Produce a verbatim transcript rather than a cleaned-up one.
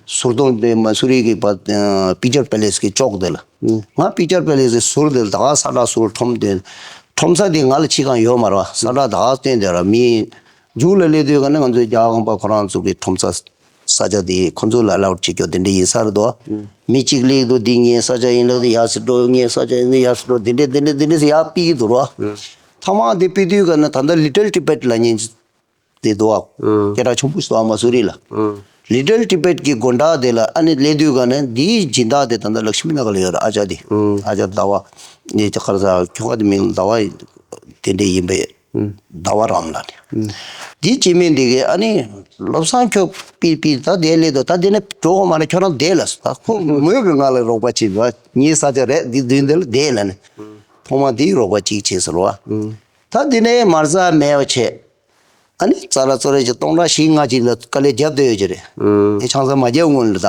ཟུར་གདོང་དེ་མ་སུ་རི་གི་པ་Picture Palace གི་ཅོག་དེ་ལ། ང་Picture Palace གི་ཟུར་དེ་ལ་ད་ག་ས་ཁྲ་ཟུར་ཁྲོམ་དེ། ཁྲོམ་ས་དེ་ང་ལ་ཕྱི་གང་ཡོད་མ་རེད་བ། ས་ཁྲ་ད་ག་སྟོན་དེ་ར་མི་མཇུག་ལ་སླེབས་དུས་ག་ནས་ང་ཚོའི་རྒྱ་གར་གོང་པ་ཁོ་རང་ཚོ་གི་ཁྲོམ་ས་ས་ཆ་དེ་ཁོ་ཚོ་ལ་allot བྱེད་རྒྱུ་དེ་འདྲ་ཡིན་ས་རེད་དོ། མི་གཅིག་སླེབས་འདུག་འདི་ངའི་ས་ཆ་ཡིན་ལབ་དུས་ཡར་སི་འགྲོ་ངའི་ས་ཆ་ཡིན་ལབ་ཡར་སི་འགྲོ་དེ་འདྲ་དེ་འདྲ་དེ་འདྲ་ཡར་ཕུད་ཀྱི་འདུག་ར། ཐ་མག་དེ་ཕུད་དུས་ག་ནས་ད་ལྟ་Little Tibet ལབ་མཁན་དེ་འདུག་ཨ། སྐད་གྲགས་ཆེན་པོ་ཞིག་འདུག་ཨ་མ་སུ་རི་ལ། Little Tibet གི་དགོན་གྲྭ་དེ་ལ་ཨ་ནི་སླེབས་དུས་ག་ནས་འདིའི་སྦྱིན་བདག་དེ་ད་ལྟ་ལག་ཤི་མི་ན་ག་ལ་ཡོད་རེད། ཨ་ཅག་དེ། ཨ་ཅག་ཟླ་བ། ངས་ཅག་ག་རེ་ཟ་ཁྱོ་ག་དེ་མིང་ཟླ་བ་དེ་འདྲ་ཡིན་པས། ཟླ་བ་རམ་ལ་ནས། འདིའི་སྐྱེ་དམན་འདི་གས་ཨ་ནི་བློ་བཟང་ཁྱོད་པི་པི་ད་དེ་སླེབས་འདུག་ད་དེ་ནས་འགྲོ་དགོས་མ་རེད། ཁྱོད་རང་བསྡད་ལ་ཟེར། ད་ཁོ་མོས་གི་ང་ལ་རོགས་པ་བྱེད་པ་ངའི་ས་ཆ་རེད། འདི་མདུན་དེ་ལ་བསྡད་ལ་ནས། ཐོག་མ་འདིའི་རོགས་པ་གཅིག་བྱེད་ཟེར་བ། ད་དེ་ནས་མ་རྩ་མེད་པ་བྱས། ཨ་ནི་ཙ་ར་ཙོ་རེ་ཅིག་སྟོང་ཕྲག་བཞི་ལྔ་ཅིག་ལ་དཀའ་ལས་རྒྱབ་བསྡད་ཡོད་ཀྱི་རེད། དེ་ཆང་ས་མ་རྒྱབ་སྔོན་ལ་ད།